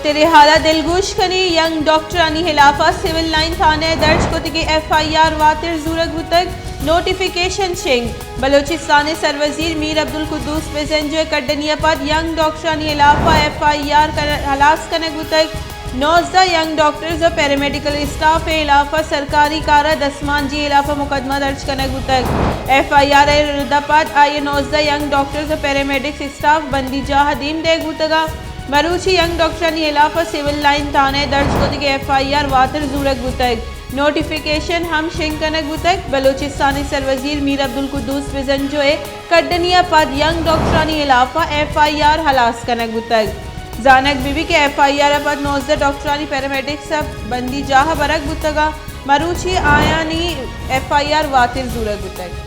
ترے حالا دلگوش کنیں، ینگ ڈاکٹرانی ہلاف ءَ سول لائن تھانہ ءَ درج کتگیں ایف آئی آر واتر زورگ بوتگ، نوٹیفکیشن شنگ۔ بلوچستان ءِ سروزیر میر عبدالقدوس بزنجو ءِ کڈنی ءَ پد ینگ ڈاکٹرانی ہلاف ءَ ایف آئی آر کر-، ہلاس کنگ بوتگ۔ نوزدہ ینگ ڈاکٹرز ءُ پیرامیڈیکل اسٹاف ءِ ہلاف ءَ سرکاری کار ءَ دسمانجی ءِ ہلاف ءَ مقدمہ درج کنگ بوتگ۔ ایف آئی آر ءِ رد ءَ پد آئی ءَ نوزدہ ینگ ڈاکٹرز ءُ پیرامیڈکس اسٹاف بندی جاہ ءَ دیم دئیگ بوتگ ءَ مروچی ینگ ڈاکٹرانی ہلاف ءَ سول لائن تھانہ ءَ درج کتگیں ایف آئی آر واتر زورگ بوتگ، نوٹیفکیشن ہم شنگ کنگ بوتگ۔ بلوچستان ءِ سروزیر میر عبدالقدوس بزنجو ءِ کڈنی ءَ پد ینگ ڈاکٹرانی ہلاف ءَ ایف آئی آر ہلاس کنگ بوتگ۔ زانگ بہ بیت کہ ایف آئی آر ءَ پد نوزدہ ڈاکٹرانی پیرامیڈکس ءَ بندی جاہ ءَ برگ بوتگ ءَ مروچی آیانی ایف آئی آر واتر زورگ بوتگ۔